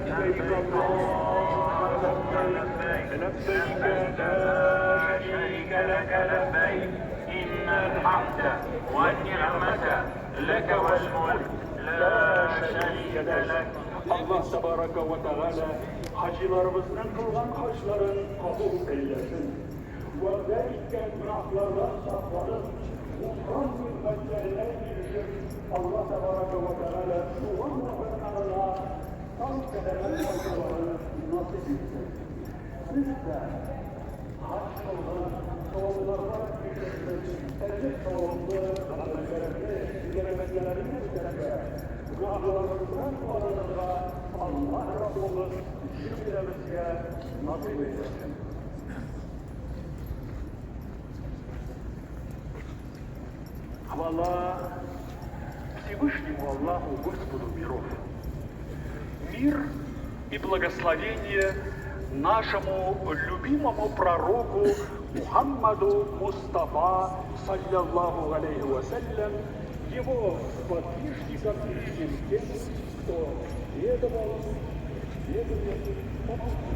لبيك اللهم لبيك، لبيك لا شريك لك لبيك، إن الحمد والنعمة لك والملك لا شريك لك. Аллаһ Тәбарәкә вә Тәгалә хаҗиларыбызның кылган хаҗларын кабул әйләсен. Вәгъдә иткән гөнаһлардан сакланып, гуфран нигъмәтләренә ирешеп, Аллаһ Тәбарәкә вә Тәгалә туган ватаннарына сау-сәламәт кайтуларын насыйп итсен. Без дә хаҗ кылган, савапларга ирешербез, әҗер-саваплы гамәлләрне, гыйбадәтләрне үтәргә, гөнаһларыбыздан арынырга Аллаһ Раббыбыз җөмләбезгә насыйп әйләсен. Хвала Всевышнему Аллаху, Господу миров. Мир и благословение нашему любимому пророку Мухаммаду Мустафа, саллаллаху алейхи вассалям, его сподвижникам и всем тем, кто следовал, следует по пути.